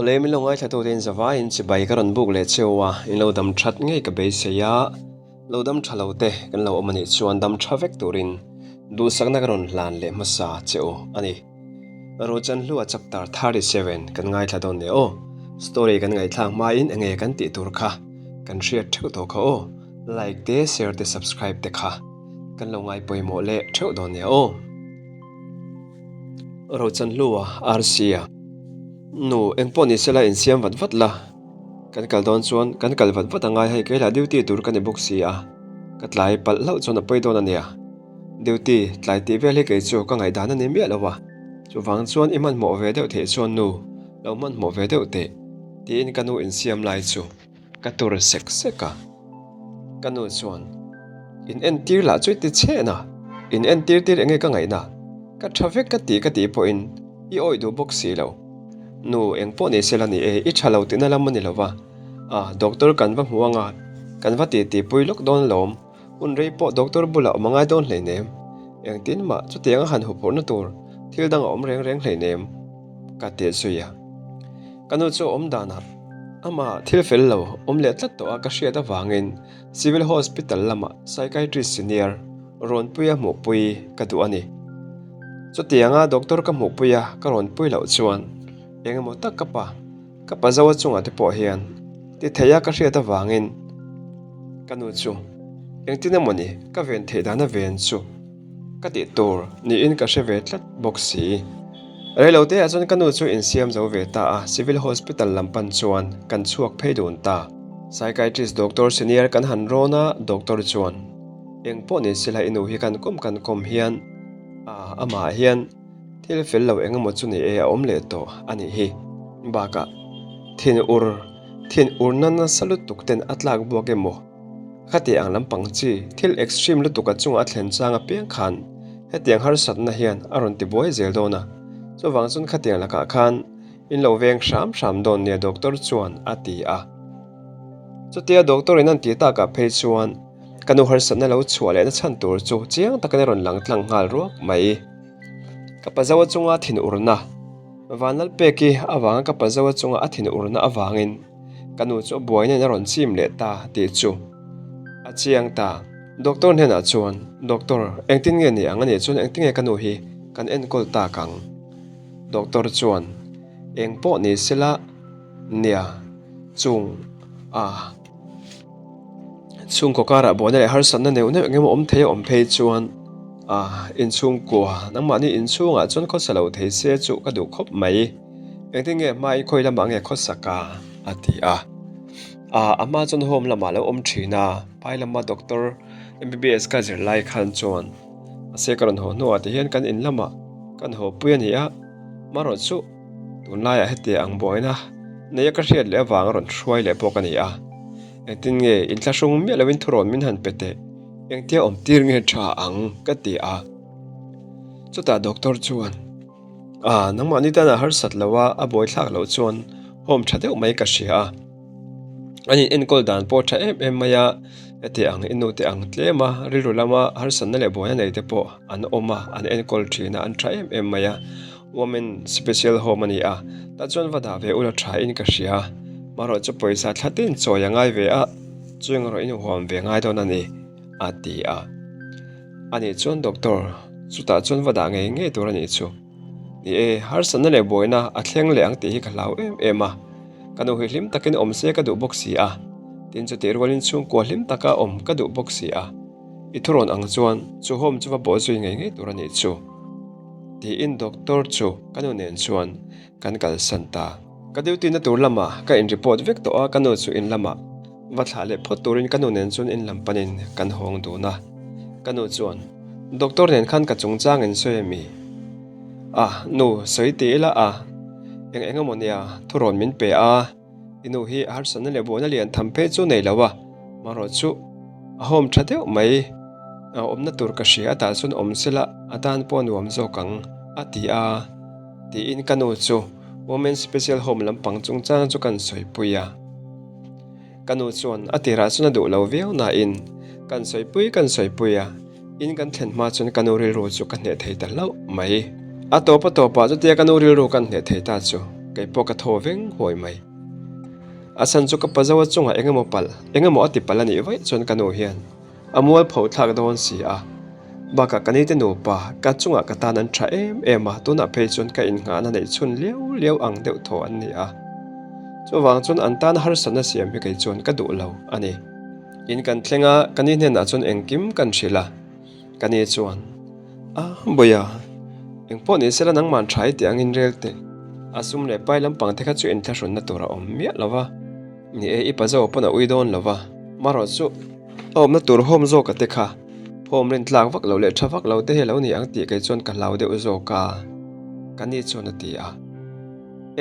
Awle min lo ngaithla tute in zavaiin chibai ka rawn buk leh cheu a, in lo dam that ngei ka beisei a, lo dam tha lo te kan lo awm anih chuan dam tha vek turin duhsakna ka rawn hlan leh hmasa cheu a ni. Rochanhlua chapter 37 kan ngaithla dawn nia aw, story kan ngaihthlak hmain enge kan tih tur kha kan hriat theuh tawh kha aw, like te share te subscribe te kha kan lo ngai pawimawh leh theuh dawn nia aw. Rochanhlua RC-a Nu engpawh ni sela insiam vat vat la, kan kal dawn chuan kan kal vat vat angai hei keilah duty tur ka ni bawk si a, ka tlai palh hlauh chuan a pawi dawn a nia. Duty tlai tih vel hi kei chu ka ngaihdan a ni miah lo a, chuvang chuan i hmanhmawh ve deuh theih chuan nu lo hmanhmawh ve deuh teh tiin ka nu insiam lai chu ka tur sek sek a. Ka nu chuan, In entir lah chu i ti chhen a, in entir tir enge ka ngaihna? Ka tha vek ka ti ka tih pawhin i awih duh bawk si lo. Nu eng pawh ni sela ni e, i tha lo tihna lam a ni lo va, a doctor kan va hmu anga kan va titi pui lawk dawn lawm. Hun rei pawh doctor bulah awm a ngai dawn hleinem. Engtin mah chutianga han huphurhna tur thil dang a awm reng reng hleinem ka ti zui a. Ka nu chu awm danah amah thil fel lo awm leh tlat tawh a ka hriat avangin Civil Hospital lamah Psychiatrist Senior rawnpuia hmuhpui ka duh a ni. Chutianga doctor ka hmuhpuia ka rawnpui loh chuan engemaw tak ka pa Ka pa Zoa chungah te pawh hian ti theia ka hriat avangin ka nu chu engtin emaw ni ka ven theih dana ven chu ka tih tur niin ka hre ve tlat bawk si. Reilote ah chuan ka nu chu insiam zo ve ta a, Civil Hospital lam pan chuan kan chhuak phei dun ta. Psychiatrist Doctor senior kan han rawn a, Doctor chuan eng pawh ni sela i nu hi kan kawm kan kawm hian a amah hian Thil fel lo eng emaw chu ni e a awm leh tawh a nih hi. Bakah, thin ur, thin urna nasa lutuk ten a tlak buak emaw? Khati ang lampang chi thil extreme lutuk a chunga a thlen chang apiang khan hetiang harsatna hian a rawn ti buai zel dawn a. Chuvang chuan khatiang lakah khan in lo veng hram hram dawn nia doctor chuan a ti a. Chutia doctor in an ti takah phei chuan ka nu harsatna lo chhuah lehna chhan tur chu chiang takin a rawn lang tlang nghal ruak mai. Ka pazawa chunga thin urna Vanlalpeki avanga ka pazawa chunga a thin urna avangin ka nu chu a buaina in a rawn chim leh ta tih chu a chiang ta. Doctor hnenah chuan, Doctor, engtin nge ni ang anih chuan engtin nge ka nu hi kan enkawl tak ang? Doctor chuan, Eng pawh ni sela nia chung a. Chhungkaw karah buaina leh harsatna neuh neuh engemaw awm thei a awm phei chuan ah inchhungkua nangmahni inchhungah chuan khawsa lo thei se chu ka duh khawp mai. Engtin nge hmain khawi lamah nge khawsak a? a ti a. Ah a hma chuan home lamah lo awm thin a, phai lama doctor MBBS ka zir lai khan chuan mahse ka rawn haw hnuah ti hian kan in lamah kan haw pui a ni a, hmarawh chu Tunlaiah hetiang ang buaina neia ka hriat leh avanga rawn hruai leh pawh ka ni a. Engtin nge inthlahrung miah loin thurawn min han pe teh, engtia awm tir nge tha ang ka ti a. Chutah doctor chuan, Ah, nangmahni tana harsat lo a, a buaithlak loh chuan home tha deuh mai ka hria a. An in enkawl dan pawh tha em em mai a, heti ang i nute ang tlem a, rilru lama harsatna leh buaina nei te pawh an awm a, an enkawl thin a, an tha em em mai a. Women Special Home a ni a, tah chuan va dah ve ula tha in ka hria. Marawh chu pawisa thla tin chawi a ngai ve a, chuing erawh in huam ve ngai dawn a ni, a ti a. Ani chuan Doctor, chutah chuan va dah ngei ngei tur a nih chu. Ni e, harsatna leh buaina a thleng leh ang tih hi ka hlau em em a. Ka nu hi hlim takin awm se ka duh bawk si a, tin chutih rualin chhungkua hlim taka awm ka duh bawk si a. I thurawn ang chuan chu home chu va bawh zui ngei ngei tur a nih chu. Tiin doctor chu ka nu nen chuan kan kalsan ta. Ka duty na tur lamah ka in report vek tawh a, ka nu chu in lamah va thlah leh phawt turin ka nu nen chuan in lam panin kan hawng dun a. Ka nu chuan, Doctor nen khan ka chungchang in sawi ami? A, nu sawi ti ila a, eng eng emaw nia thurawn min pe a. I nu hi harsatna leh buaina lian tham phei chu nei lo a, marawh chu a hawm tha deuh mai. A awmna tur ka hria a tah chuan awm sela a tan pawh a nuam zawk ang a ti a, tiin ka nu chu Women Special Home lampang chungchang chu kan sawipui a. Ka nu chuan a tirah chuan a duh lo viau nain kan sawipui kan sawipui a, in kan thlen hma chuan ka nu rilru chu ka hneh thei ta hlauh mai. A tawp a tawpah chutia ka nu rilru kan hneh thei ta chu. Kei pawh ka thaw veng huai mai. A chhan chu ka pa zo a chungah eng emaw palh, eng emaw a ti palh a nih vaih chuan ka nu hian a mual pho thlak dawn si a. Bakah ka nite nupa ka chungah ka tan an tha em em a, tunah phei chuan ka innghahna neih chhun liau liau ang deuh thaw an ni a. Chuvang chuan an tana harsatna siam hi kei chuan ka duh lo a ni. In kan thleng a, ka ni hnenah chuan engkim kan hrilh a. Ka ni chuan, A, Bawiha, engpawh ni sela nangman tha i tih angin rel teh. A sum leh pai lampang te kha chu inthlahrunna tur a awm miah lo va. Ni e, i pa zo pawn a ui dawn lo va. Marawh chu a awmna tur home zawka te kha home rin tlak vak lo leh tha vak lo te hi a lo ni ang tih kei chuan ka hlau deuh zawk a, ka ni chuan a ti a.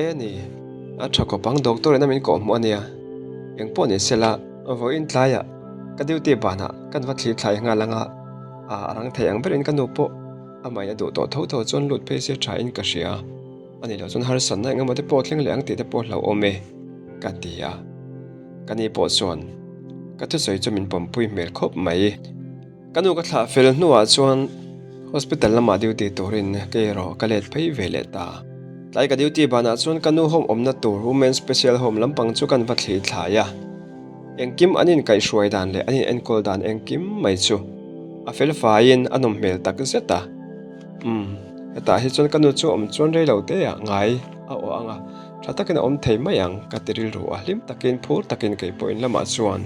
E ni, a tha khawp ang doctor in a min kawhhmuh a nia. Engpawh ni sela vawiin tlaiah ka duty banah kan va thlir thlai nghal ang a, a rang thei ang berin ka nu pawh amahin a duh tawh tho tho chuan lut phei se tha in ka hria. A nih loh chuan harsatna eng emaw te pawh thleng leh ang tih te pawh hlauhawm e, ka ti a. Ka ni pawh chuan ka thusawi chu min pawmpui hmel khawp mai. Ka nu ka thlah fel hnuah chuan hospital lamah duty turin kei erawh ka let phei ve leh ta. Tlai ka duty banah chuan ka nu home awmna tur Women Special Home lampang chu kan va thli thlai a. Engkim an inkaihhruai dan leh an inenkawl dan engkim mai chu a fel faiin a nawm hmel tak zet a. Umm, hetah hi chuan ka nu chu awm chuan rei lo te ah ngai a aw ang a, tha takin a awm thei mai ang ka ti rilru a, hlim takin phur takin kei pawh in lamah chuan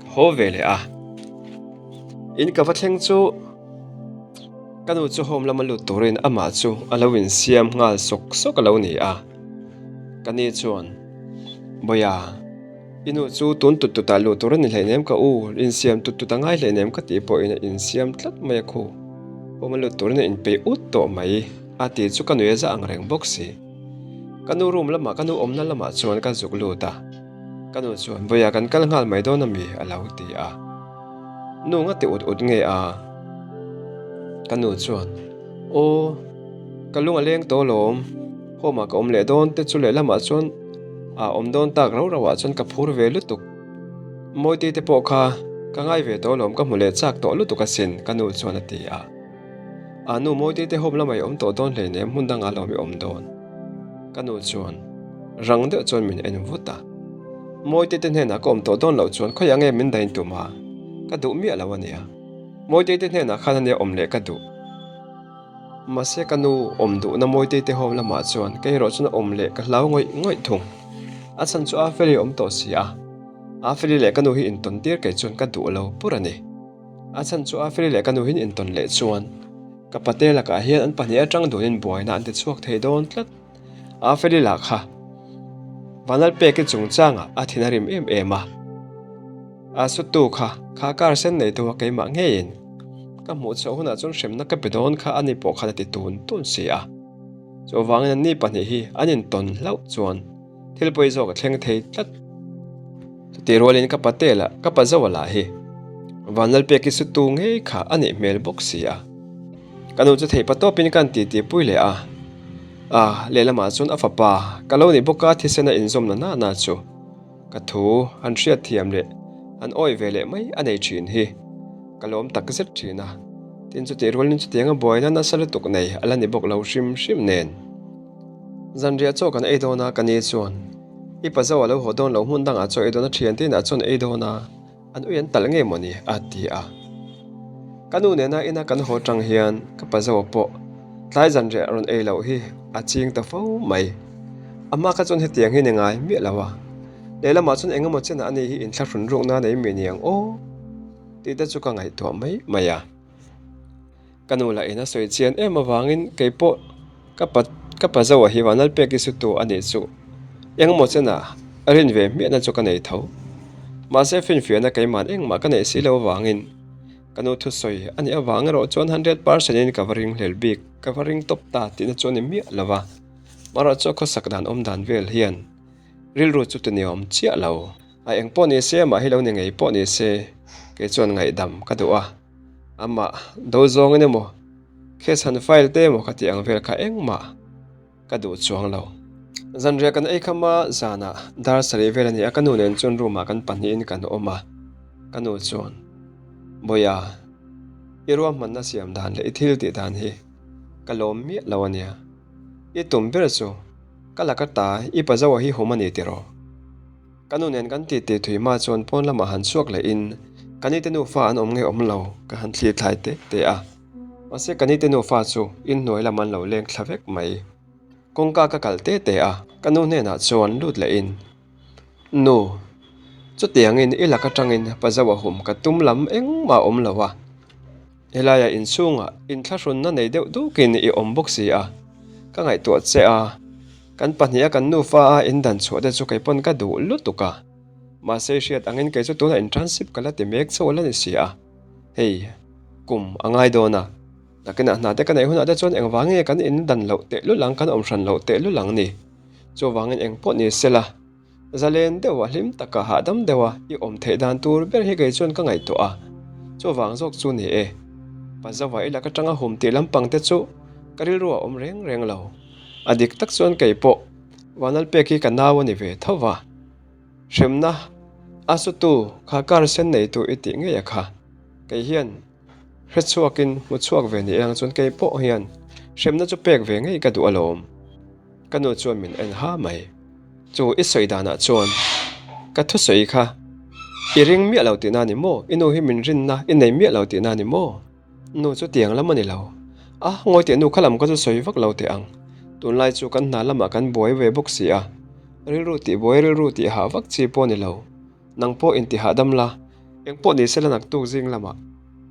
ka haw ve leh a. In ka va thleng chu ka nu chu home lama lut turin amah chu a lo insiam nghal sawk sawk a lo ni a, ka ni chuan, Bawiha, I nu chu tun tut tut ah luh tur a ni hleinem ka u, insiam tut tut a ngai hleinem ka tih pawhin a insiam tlat mai a khu. Pawm a lut turin a inpeih ut tawh mai a tih chu ka nui a za ang reng bawk si. Ka nu room lamah ka nu awmna lamah chuan ka zuk lut a, ka nu chuan Vawiah kan kal nghal mai dawn ami a lo ti a. Nu nga ti ut ut nge a? Ka nu chuan Aw, ka lung a leng tawh alawm, home ah ka awm leh dawn te chu lehlamah chuan A awm dawn tak rau rau ah chuan ka phur ve lutuk. Mawite te pawh kha ka ngai ve tawh alawm ka hmu leh chak tawh lutuk asin ka nu chuan a ti a. A nu Mawite te home lamah i awm tawh dawn hleinem hmun dangah alawm i awm dawn. Ka nu chuan rang deuh chuan min en vut a. Mawite te hnenah ka awm tawh dawn loh chuan khawiah nge min dain tum a? Ka duh miah lo ania. Mawite te hnenah khan ania awm leh ka duh. Mahse ka nu awm duhna Mawitei te home lamah chuan kei erawh chuan a awm leh ka hlau ngawih ngawih thung. A chhan chu Afeli a awm tawh si a, Afeli leh ka nu hi intawn tir kei chuan ka duh lo pur a ni. A chhan chu Afeli leh ka nu hian intawn leh chuan ka pate lakah hian an pahnih atang dunin buaina an ti chhuak thei dawn tlat. Afeli lah kha Vanlalpeki chungchangah a thin a rim em em a. A sutu kha, kha car sen neitu a keimah ngeiin ka hmuh chhuah hunah chuan hremna ka pe dawn kha ani pawh khan a ti tun tun si a. Chuvangin anni pahnih hi an intawn hlauh chuan thil pawi zawk a thleng thei tlat. Chutih rualin ka pate lah ka pa Zoa lah hi Vanlalpeki sutu ngei kha a nih hmel bawk si a. Ka nu chu theih pa tawpin ka han titi pui leh a. A, lehlamah chuan a fapa ka lo nih bawk a thisen a inzawmna nana chu. Ka thu han hriat thiam leh han awih ve leh mai a nei thin hi ka lawm tak zet thin a, tin chutih rualin chutianga buaina nasa lutuk nei a la ni bawk lo hrim hrim nen. Zanriah chaw kan ei dawn a ka ni chuan i pa zo a lo haw dawn lo hmun dangah chaw ei dawn a thian te inah chuan ei dawn a, An ui an talh ngei mawni? a ti a. Ka nu nena ina kan haw tang hian ka pa zo pawh tlai zanriah rawn ei loh hi a ching ta fo mai. Amah kha chuan hetiang hi ni ngai miah lo a, lehlamah chuan eng emaw chenah ani hi inthlahrun rukna nei mi ni ang aw tih te chu ka ngaihtuah mai mai a. Ka nu lah in a sawi chian em avangin kei pawh ka pa ka pa Zoa hi Vanlalpeki sutu a nih chu engmaw chenah rin ve hmiahna chu ka nei tho. Mahse finfiahna keiman engmah ka neih si lo avangin ka nu thusawi a nih avang erawh chuan 100% in ka va ring hlel bik, ka va ring tawp ta tihna chu a ni miah lo va. Marawh chu a khawsak dan awm dan vel hian rilru chu ti ni awm chiah lo. A eng pawh ni se amah hi lo ni ngei pawh ni se kei chuan ngaihdam ka duh a. Amah do zawngin emaw case han file te emaw ka tih ang vel kha engmah ka duh chuang lo. Zanriah kan ei kham a, zanah dar sarih vel a ni a, ka nu nen chuan room ah kan pahnihin kan awm a, ka nu chuan, Bawiha, i ruahmanna siam dan leh i thil tih dan hi ka lawm miah lo a nia, i tum ber chu. Ka laka ta i pazaua hi hum a ni tiraw? Ka nu nen kan titi thui hma chuan pawn lamah han chhuak leh in ka nite nufa an awm nge awm lo ka han thlir thlai te te a. Mahse ka nite nufa chu inhnuai lam an lo leng thla vek mai. Kawngka ka kal te te a, ka nu hnenah chuan lut leh in, Nu, chutiangin i lak atangin pazaua hum ka tum lam engmah awm lo a. Helaiah inchhungah inthlahrunna nei deuh dukin i awm bawk si a, ka ngaihtuah che a, kan pahniha kan nufa a indan chhuah te chu kei pawn ka duh lutuk a, mahse i hriat angin kei chu tunah internship ka la ti mek chauh la ni si a, hei kum a ngai dawn a, nakinah hna te ka neih hunah te chuan engvang nge kan indan loh tehlul ang kan awm hran loh tehlul ang ni, chuvangin engpawh ni sela. Zalen deuha hlim taka hahdam deuha i awm theih dan tur ber hi kei chuan ka ngaihtuah a, chuvang zawk chu ni e. Pazawa i lak atanga hum tih lampang te chu ka rilru a awm reng reng lo. A dik tak chuan kei pawh Vanlalpek hi ka nau a ni ve tho va. Hremna a sutu kha car sen neitu i tih ngei a kha. Kei hian hre chhuakin hmu chhuak ve ni ang chuan kei pawh hian hremna chu pek ve ngei ka duh alawm. Ka nu chuan min en ha mai. Chu i sawi danah chuan ka thusawi kha i ring miah lo tihna a ni maw? I nu hi min rinna i nei miah lo tihna a ni maw? Nu chu tiang lam a ni lo. A, ngawi teh nu kha lam ka chu sawi vak lo teh ang. Tunlai chu kan hna lamah kan buai ve bawk si a, rilru tih buai rilru tih hah vak chi pawh a ni lo. Nang pawh inti hahdam la, eng pawh ni sela naktuk zing lamah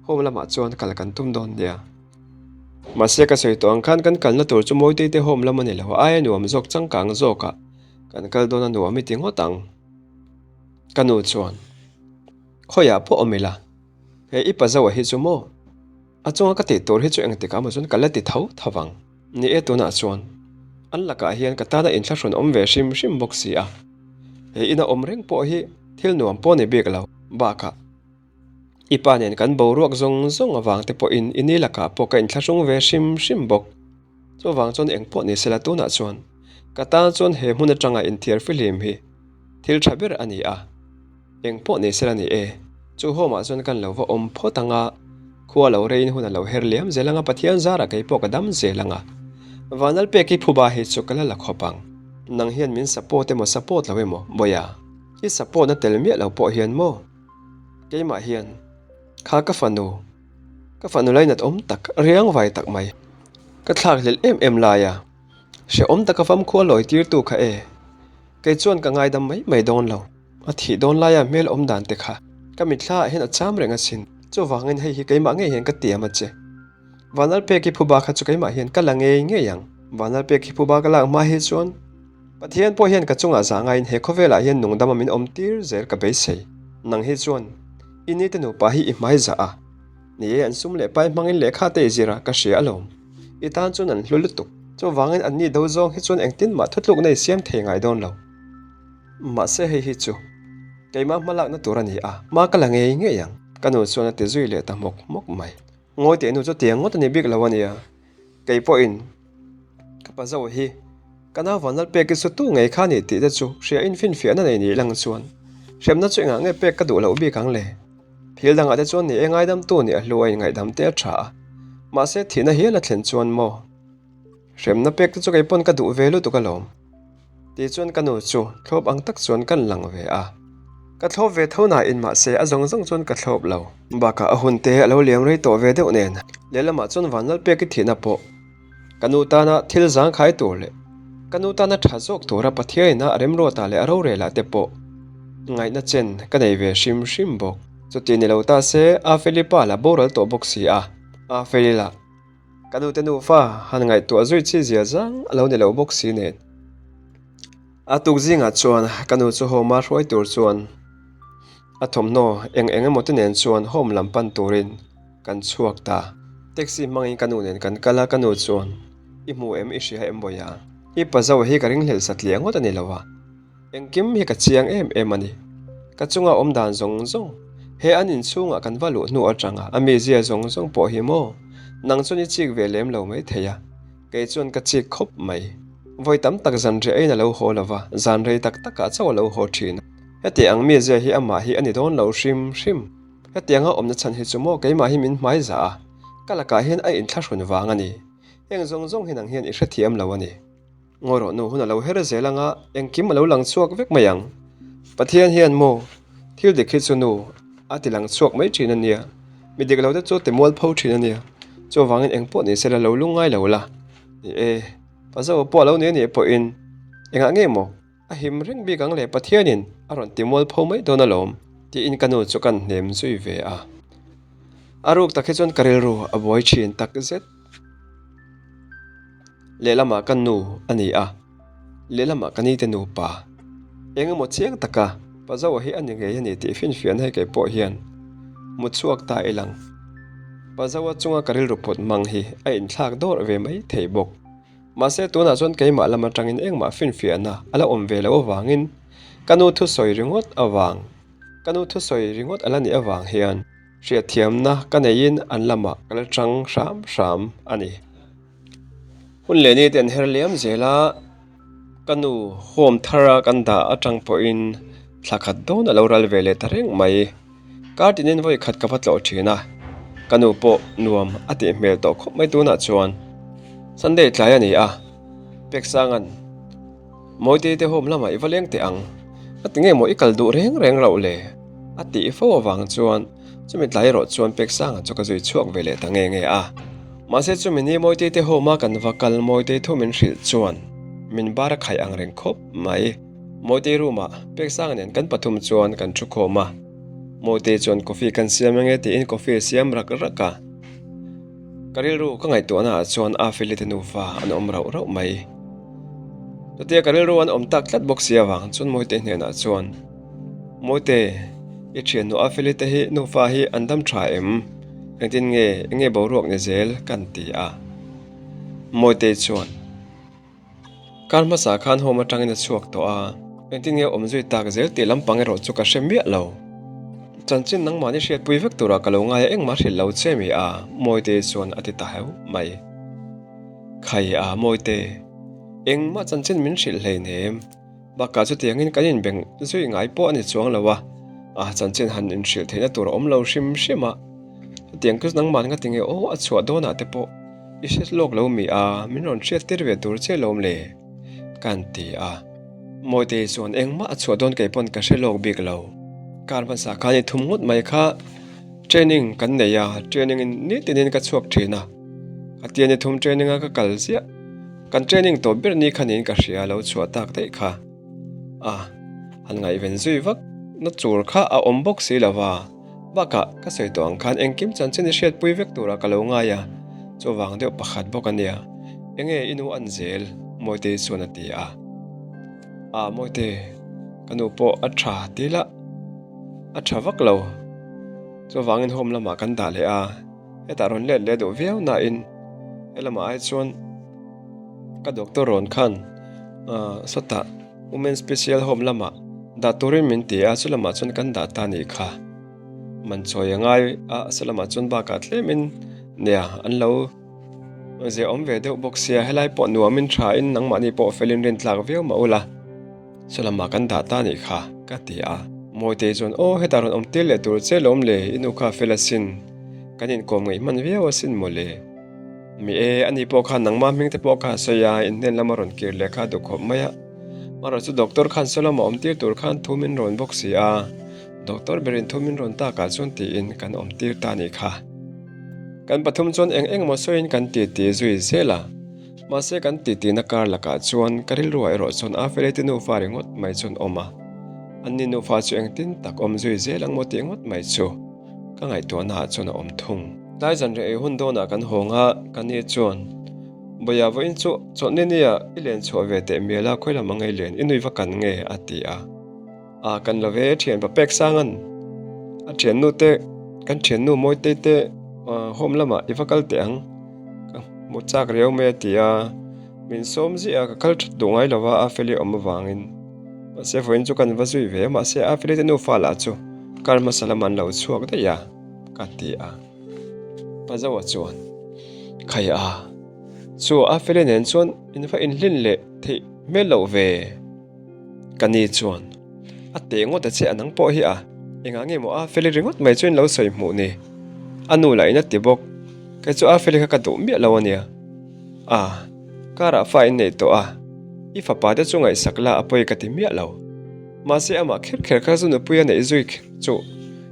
home lamah chuan kal kan tum dawn nia. Mahse ka sawi tawh ang khan kan kalna tur chu Mawitei te home lam a ni lo, aia nuam zawk changkang zawkah kan kal dawn a nuam i ti ngawt ang. Ka nu chuan, Khawiah pawh awm ila, he i pazaua hi chu maw? A chunga ka tih tur hi chu engtikah maw chuan ka la ti tho tho vang. Ni e tunah chuan an lakah hian ka tana inthlahrun awm ve hrim hrim bawk si a, he ina awm reng pawh hi thil nuam pawh ni bik lo bakah i pa nen kan boruak zawng zawng avang te pawhin i ni lakah pawh ka inthlahrung ve hrim hrim bawk. Chuvang chuan eng pawh ni sela tunah chuan ka tan chuan he hmun atanga inthiar fihlim hi thil tha ber a ni a. Eng pawh nei sela ni e, chu home ah chuan kan lo va awm phawt ang a, khua lo reiin hun a lo her liam zel ang a, Pathian zarah kei pawh ka dam zel ang a, Vanlalpek i phuba hi chu ka la la khawp ang. Nang hian min support emaw support lo emaw, Bawia, i support na tel miah lo pawh hian maw? Keimah hian kha ka fanu, ka fanu lainat awm tak, riang vai tak mai, ka thlak hlelh em em laia hrehawm taka famkhua lawi tirtu kha e, kei chuan ka ngaidam mai mai dawn lo. A thih dawn laia hmel awm dan te kha ka mitthla ah hian a cham reng asin. Chuvangin hei hi keimah ngei hian ka tiam a che. Vanlalpek i phuba kha chu keimah hian ka la ngei ngei ang. Vanlalpek i phuba ka lak hma hi chuan Pathian pawh hian ka chungah zah ngaiin he khawvelah hian nungdama min awm tir zel ka beisei. Nang hi chuan i nite nupa hi i hmai zah a. Ni e, an sum leh pai hmangin lehkha te i zir a, ka hria alawm. I tan chuan an hlu lutuk. Chuvangin anni do zawng hi chuan engtin mah thutlukna i siam thei ngai dawn lo. Mahse hei hi chu keimah hmalakna tur a ni a, hma ka la ngei ngei ang. Ka nu chuan a ti zui leh ta hmawk hmawk mai. Ngawi teh nu chu tiang ngawt a ni bik lo a nia, kei pawhin ka pa zo hi ka nau vanlal pek hi chu tu ngei kha ni tih te chu hria in finfiahna nei nih lang chuan hremna chu engah nge pek ka duh loh bik ang le. Thil dangah te chuan ni e ngaidamtu nih a hlu a inngaihdam te a tha a, mahse thihna hial a thlen chuan maw hremna pek te chu kei pawn ka duh ve lutuk alawm. Ti chuan ka nu chu thlawp ang tak chuan kan lang ve a, ka thlawp ve tho nain mahse a zawng zawng chuan ka thlawp lo. Bakah a hun te a lo liam rei tawh ve deuh nen lehlamah chuan Vanlalpeki thihna pawh ka nu tana thil zangkhai tur leh ka nu tana tha zawk tura Pathiaina a remruatah leh a rorelah te pawh ngaihna chen ka nei ve hrim hrim bawk. Chuti ni lo ta se a Felipa la boral tawh bawk si a, a Felila. Ka nute nufa han ngaihtuah zui chi zia zang a lo ni lo bawk si nen. A tuk zingah chuan ka nu chu home a hruai tur chuan a thawmhnaw eng eng emaw te nen chuan home lam pan turin kan chhuak ta. Taxi hmangin ka nu nen kan kal a, ka nu chuan, I hmu em i hria em Bawiha? I pa zo hi ka ringhlelh satliah ngawt a ni lo a. Engkim hi ka chiang em em a ni. Ka chunga awm dan zawng zawng, he an inchhungah kan va luh hnu atanga a mizia zawng zawng pawh hi maw? Nang chuan i chik ve lem lo mai thei a, kei chuan ka chik khawp mai. Vawi tam tak zan reh aiin a lo haw lo va, zan rei tak takah chauh a lo haw thin a. Heti ang mizia hi amah hi a ni dawn lo hrim hrim. Hetianga awmna chhan hi chu maw keimah hi min hmai zah a, ka lakah hian a inthlahrun vang a ni. Heng zawng zawng hi nang hian i hrethiam lo a ni. Ngawi rawh nu, hun a lo her zel anga engkim a lo lang chhuak vek mai ang. Pathian hian maw thil dik hi chu nu a ti lang chhuak mai thin a nia, mi dik lo te chu ti mual pho thin a nia, chuvangin eng pawh ni sela lo lungngai lo la ni e, Pazo pawh a lo ni a nih pawhin engah nge maw a him reng bik ang le Pathianin a rawn ti mual pho mai dawn alawm tiin ka nu chu kan hnem zui ve a, a ruk tak hi chuan ka rilru a buai thin tak zet. Lehlamah ka nu a ni a, lehlamah ka nite nupa. Eng emaw chiang taka Pazoa hi a ni ngei a ni tih finfiahna hi kei pawh hian hmu chhuak ta ilang. Pazoa chunga ka rilru put hmang hi a inthlak dawrh ve mai thei bawk. Mahse tunah chuan keimah lam atangin engmah finfiahna a la awm ve loh avangin ka nu thusawi ringawt avang ka nu thusawi ringawt a la nih avang hian Hriatthiamna ka neiin an lamah ka la chang hram hram a ni. Hun leh ni te an her liam zel a, ka nu home thara kan dah atang pawhin thla khat dawn a lo ral ve leh ta reng mai. Kar tinin vawi khat ka va tlawh thin a, ka nu pawh nuam a tih hmel tawh khawp mai tunah chuan. Sunday tlai a ni a, Peksanga'n. Mawite te home lamah i va leng teh ang, a ti nge maw i kal duh reng reng rauh le? A tih fo avang chuan chumi tlai erawh chuan Peksanga chu ka zui chhuak ve leh ta nge nge a. Mahse chumi ni Mawite te home a kan va kal Mawite thu min hrilh chuan min bar a khaih ang reng khawp mai. Mawite room ah Peksanga nen kan pathum chuan kan thu khawm a, Mawite chuan coffee kan siam ange tiin coffee a siam rak rak a. Ka rilru ka ngaihtuahna ah chuan Afeli te nufa an awm rauh rauh mai. Chutia ka rilru an awm tak tlat bawk si avang chuan Mawite hnenah chuan, Mawite, i thiannu Afeli te hi nufa hi an dam tha em? Engtin nge, enge boruak ni zel? kan ti a. Mawite chuan. Kar hmasa khan home atangin a chhuak tawh a, engtin nge awm zui tak zel tih lampang erawh chu ka hre miah lo. Chanchin nangmahni hriatpui vek turah ka lo ngai a engmah hrilh lo che mi a, Mawite chuan a ti ta heuh mai. Khai a Mawite, engmah chanchin min hrilh hleinem. Bakah chutiangin kan inbeng zui ngai pawh a ni chuang lo a, a chanchin han inhrilh theihna tur a awm lo hrim hrim a. Chutiang chu nangmah nga tinge aw a chhuah dawnah te pawh i hre lawk lo mi a, min rawn hriat tir ve tur che lawm le? Ka han ti a. Mawitei chuan engmah a chhuah dawn kei pawn ka hre lawk bik lo. Kar hmasa khan i thum ngawt mai kha training kan nei a, training in nitinin ka chhuak thin a. Khatia ni thum training a ka kal ziah. Kan training tawp ber ni kha niin ka hria lo chhuah tak daih kha. A han ngaihven zui vak na chur kha a awm bawk si lo va. Bakah ka sawi tawh ang khan engkim chanchin i hriatpui vek turah ka lo ngai a, chuvang deuh pakhat bawk a nia. Enge i nu an zel? Mawitei chuan a ti a. A Mawite, ka nu pawh a tha ti la, a tha vak lo. Chuvangin home lamah kan dah leh a, hetah rawn let leh duh viau nain helamah ai chuan ka doctor rawn khan sawtah Women Special Home lamah dah turin min ti a, chulamah chuan kan dah ta nih kha. Man chawi a ngai a, chulamah chuan bakah tlemin nia an lo ziahawm ve deuh bawk sia, helai pawh nuamin thain nangmahni pawh felin rintlak viau mah ula, chulamah kan dah ta nih kha ka ti a. Mawitei chuan aw hetah rawn awm tir leh tur che lawm le, i nu kha fel asin, kan inkawm ngaih hman viau asin mawle. Mi e, ani pawh khan nangmah hming te pawh kha a sawi a, in hnen lama rawn kir leh kha a duh khawp mai a. Amaherawh chu doctor khan saw lama awm tir tur khan thu min rawn bawk si a, doctor berin thu min rawn takah chuan tiin kan awm tir ta nih kha. Kan pathum chuan eng eng emaw sawiin kan titi zui zel a, mahse kan titina kar lakah chuan ka rilruah erawh chuan a felete nufa ringawt mai chuan awm a, anni nufa chu engtin tak awm zui zel ang maw tih ngawt mai chu. Ka ngaihtuahna ah chuan a awm thung. Tlai zanriah ei hun dawnah kan hawng a, ka ni chuan, Bawia vawiin chu chawlhni nia i len chhuah ve teh mial a, khawi lam ang ei len i nui va kan nge? a ti a. A kan lo ve, thian pa pek sang an. A thiannu te, kan thiannu Mawitei te home lamah i va kal teh ang, ka hmu chak riau mai a ti a. Min sawm ziah a, ka kal that duh ngai lo va, a feli awm avangin. Mahse vawiin chu kan va zui ve a, mahse a feli te nufa lah chu kar hmasa lam an lo chhuak daih a, ka ti a. Pazoa chuan, Khai a, chu a feli nen chuan in va inhlin leh theih hmel loh ve. Ka ni chuan, A teh ngawt a che a nang pawh hi a, engah nge maw a feli ringawt mai chu in lo sawi hmuh ni? A nu lah in a ti bawk, kei chu a feli kha ka duh miah lo a nia. A, karah fa in nei tawh a. I fapa te chu ngaihsak la a pawi ka ti miah lo. Mahse amah kher kher kha chu nupui a neih zui chu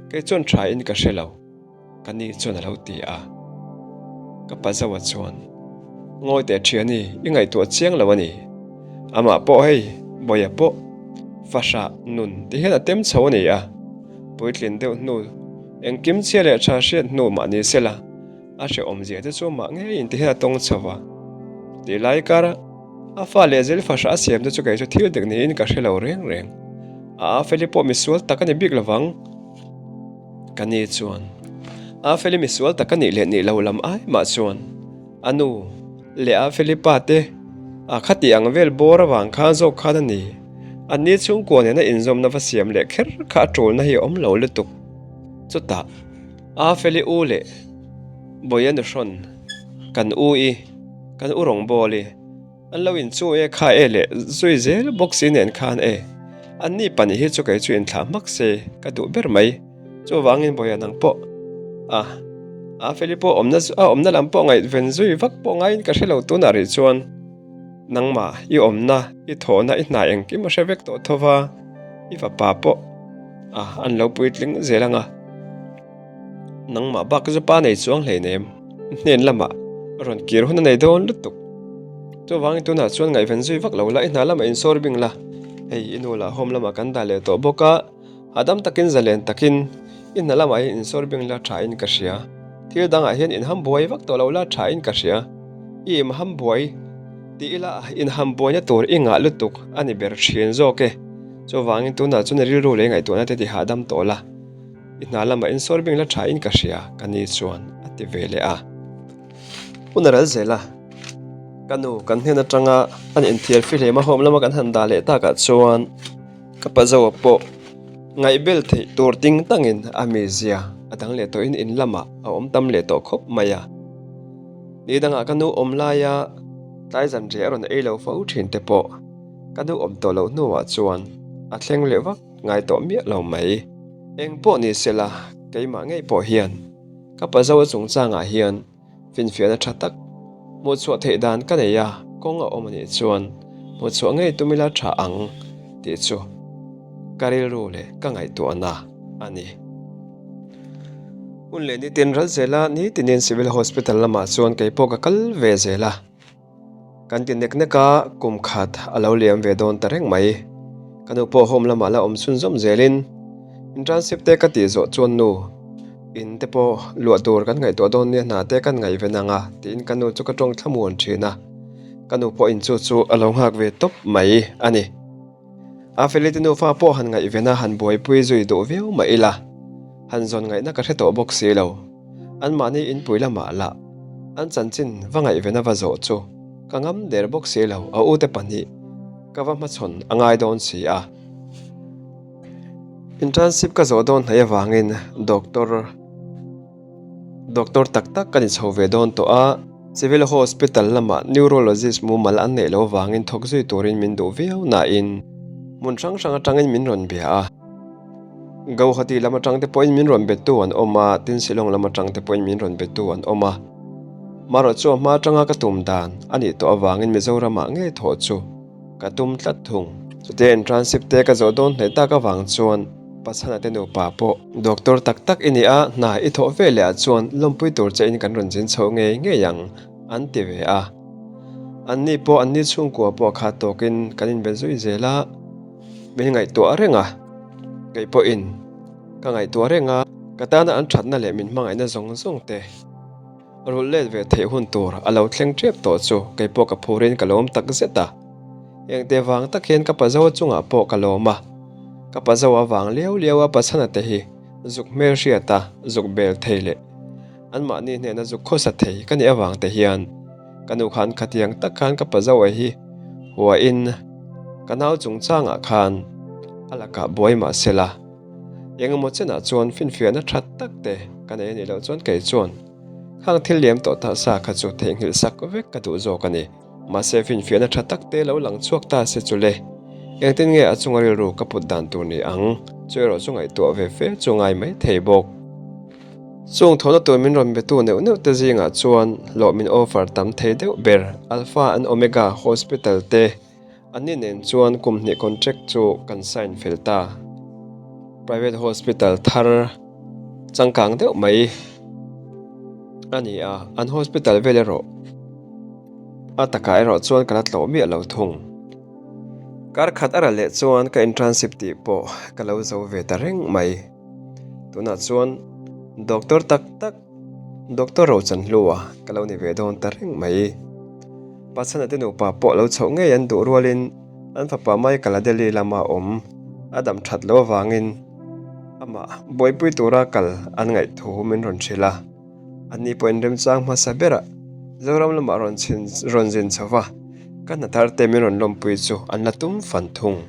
kei chuan tha in ka hre lo. Ka ni chuan a lo ti a. Ka pa Zoa chuan, Ngawi teh thiani, i ngaihtuah chiang lo a ni. Amah pawh hei, Bawia pawh fahrah nun ti hian a tem chho a ni a. Puitlin deuh hnu, engkim chhia leh tha hriat hnu mah ni sela, a hrehawmzia te chu mah ngeiin ti hian a tawng chho va. Tih lai kara a fa leh zel fahrah a siam te chu kei chu thil dik niin ka hre lo reng reng. A Afeli pawh misual tak a ni bik lovang. Ka ni chuan Afeli misual tak a nih leh nih lo lam ai mah chuan a nu leh Afeli pa te a khati ang vel bawr avang khan zawk khan a ni. Anni chhungkua nena inzawmna va siam leh kher kha a tulna hi a awm lo lutuk. Chutah Afeli u leh Bawia nuhrawn kan u i kan u rawngbâwl i An lo inchu e kha e leh zui zel bawk si nen khan e. An ni pahnih hi chu kei chu inthlah hmak se ka duh ber mai. Chuvangin Bawia nang pawh a a Feli pawh awmna a awmna lam pawh ngaihven zui vak pawh ngaiin ka hre lo tunah rih chuan nangmah i awmna i thawhna i hna engkim a hre vek tawh tho va i fapa pawh a an lo puitling zel ang a. Nangmah bak chu pa nei chuang hleinem, hnen lamah rawn kir hun a nei dawn lutuk. Chuvangin tunah chuan ngaihven zui vak lo la, i hna lamah insawr bing la. Hei i nu lah home lamah kan dah leh tawh bawk a, hahdam takin zalen takin i hna lamah hian insawr bing la thain ka hria. Thil dangah hian inham buai vak tawh lo la thain ka hria. I inham buai tih ila inham buaina tur i ngah lutuk a ni ber thin zawk e. Chuvangin tunah chuan i rilru leh i ngaihtuahna te ti hahdam tawh la. I hna lamah insawr bing la tha in ka hria, ka ni chuan a ti ve leh a. Hun a ral zel a, ka nu kan hnen atanga an inthiar fihlim a home lama kan han dah leh takah chuan ka pa Zoa pawh ngaihbel theih tur ding tangin a mizia a dang leh tawhin in lamah a awm tam leh tawh khawp mai a. Ni dangah ka nu awm laia tlai zanriah a rawn ei lo fo thin te pawh ka nu awm tawh loh hnuah chuan a thleng leh vak ngai tawh miah lo mai. Eng pawh ni sela, keimah ngei pawh hian ka pazo a chungchangah hian finfiahna tha tak hmuhchhuah theih dan ka nei a, kawng a awm a nih chuan hmuhchhuah ngei tum ila tha ang tih chu ka rilru leh ka ngaihtuahna a ni. Hun leh nitin ral zela nitinin Civil Hospital lamah chuan keipawh ka kal ve zel a. Kan ti nek nek a, kum khat a lo liam ve dawn ta reng mai. Ka nu pawh home lamah la awm chhunzawm zelin internship te ka tih zawh chuan nu in te pawh luah tur kan ngaihtuah dawn nia hna te kan ngaihven ang a tiin ka nu chu ka tawng thlamuan thin a, ka nu pawh in chu chu a lo nghak ve tawp mai a ni. A Felite nufa pawh han ngaihven a han buaipui zui duh viau mah ila han zawn ngaihna ka hre tawh bawk si lo. Anmahni inpui lamah lah an chanchin va ngaihven a va zawh chu ka ngam der bawk si lo, a ute pahnih ka va hmachhawn a ngai dawn si a. Internship ka zawh dawn hnaih avangin doctor doctor tak tak ka ni chho ve dawn tawh a, Civil Hospital lamah neurologist mumal an neih loh avangin thawk zui turin min duh viau nain hmun hrang hrang atangin min rawn bia a. Gauhati lam atang te pawhin min rawn betu an awm a, tin Shillong lam atang te pawhin min rawn betu an awm a. Marawh chu a hma atanga ka tum dan a nih tawh avangin Mizoramah ngei thawh chu ka tum tlat thung. Chutia internship te ka zawh dawn hnaih tak avang chuan Pachhana te nupa pawh doctor tak tak i ni a, hna i thawh ve leh ah chuan lawmpui tur che in kan rawn zin chho ngei ngei ang an ti ve a. Anni pawh anni chhungkua pawh kha tawkin kan inbe zui zel a. Min ngaihtuah reng a, kei pawhin ka ngaihtuah reng a, ka tana an thatna leh min hmangaihna zawng zawng te rulh let ve theih hun tur a lo thleng tep tawh chu kei pawh ka phurin ka lawm tak zet a. Engte vang tak hian ka pazo chungah pawh ka lawm a, ka pazo avang liau liau a pachhana te hi zuk hmelhriat a, zuk bel thei leh anmahni hnena zuk khawsa thei ka nih avang te hian Ka nu khan khatiang tak khan ka pazo ei hi huain ka nau chungchangah khan a lakah buai mah se la, engemaw chenah chuan finfiahna tha tak te ka nei a nih loh chuan kei chuan khang thil liam tawh ta sa kha chu theihnghilh sak vek ka duh zawk a ni. Mahse finfiahna tha tak te lo lang chhuak ta se chu le, engtin nge a chunga rilru ka put dan tur ni ang chu erawh chu ngaihtuah ve fe chu ngai mai thei bawk. Chung thawhna tur min rawn betu neuh neuh te zingah chuan hlawh min offer tam thei deuh ber Alpha and Omega Hospital te, Anni nen chuan kum hnih contract chu kan sign fel ta. Private hospital thar changkang deuh mai a ni a, an hospital vel erawh a takah erawh chuan ka la tlawh miah lo thung. Kar khat a ra leh chuan ka internship tih pawh ka lo zo ve ta reng mai. Tunah chuan doctor tak tak Doctor Rochanhlua ka lo ni ve dawn ta reng mai. Pachhana te nupa pawh lo chhoh ngei an duh rualin an fapa Michael-a Delhi lama awm a dam that loh avangin amah buaipui tura kal an ngaih thu min rawn hrilh a. Anni pawhin remchang hmasa berah Zoram lamah rawn chhin rawn zin chho va, ka hna thar te min rawn lawmpui chu an la tum fan thung.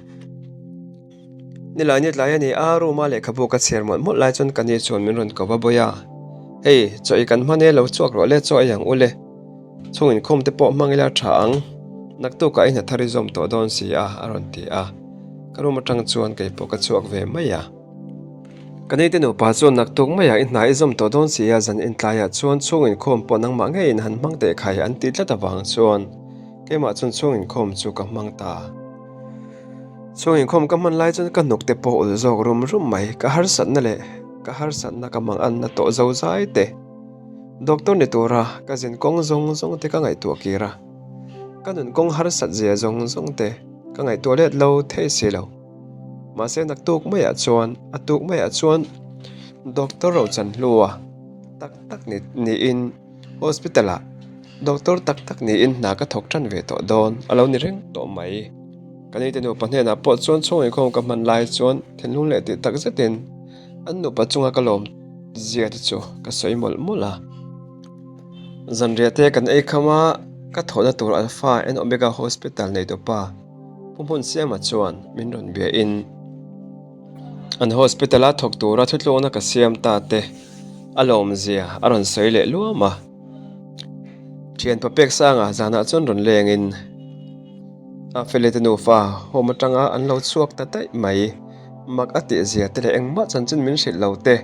Nilai ni tlai a ni a, room a lehkhabu ka chhiar mawlh mawlh lai chuan ka ni chuan min rawn ko va bawi a, Hei, chaw i kan hman e, lo chhuak rawh le, chaw ei ang u le. Chhung inkhawm te pawh hmang ila tha ang, naktukah i hna thar i zawm tawh dawn si a, a rawn ti a. Ka room atang chuan kei pawh ka chhuak ve mai a. Ka ni te nupa chuan naktuk maiah i hna i zawm tawh dawn si a, zan intlaiah chuan chhung inkhawm pawh nangmah ngeiin han hmang teh khai an tih tlat avang chuan keimah chuan chhung inkhawm chu ka hmang ta. Chhung inkhawm ka hman lai chuan ka hnuk te pawh ulh zawk rum rum mai, ka harsatna leh ka harsatna ka mang anna tawh zo zai te, doctor ni tura ka zin kawng zawng zawng te ka ngaihtuah kir a, ka nun kawng harsat zia zawng zawng te ka ngaihtuah let lo thei si lo. Mahse naktuk maiah chuan a tuk maiah chuan doctor Rochanhlua tak tak ni niin hospital ah doctor tak tak niin hna ka thawk tan ve tawh dawn a lo ni reng tawh mai. Ka nite nupa hnenah pawh chuan chhung inkhawm ka hman lai chuan thinlung leh tih tak zetin an nupa chunga ka lawm zia te chu ka sawi mawlh mawlh a. Zanriah te kan ei kham a, ka thawhna tur Alpha and Omega Hospital neitupa Pu Hmunsiama chuan min rawn bia in an hospital a thawk tura thutlukna ka siam ta te a lawmzia a rawn sawi leh luam a. Thianpa Peksanga zanah chuan rawn lengin. A fele te nufa home atanga an lo chhuak ta daih mai. Mak a tih zia te leh engmah chanchin min hrilh lo te.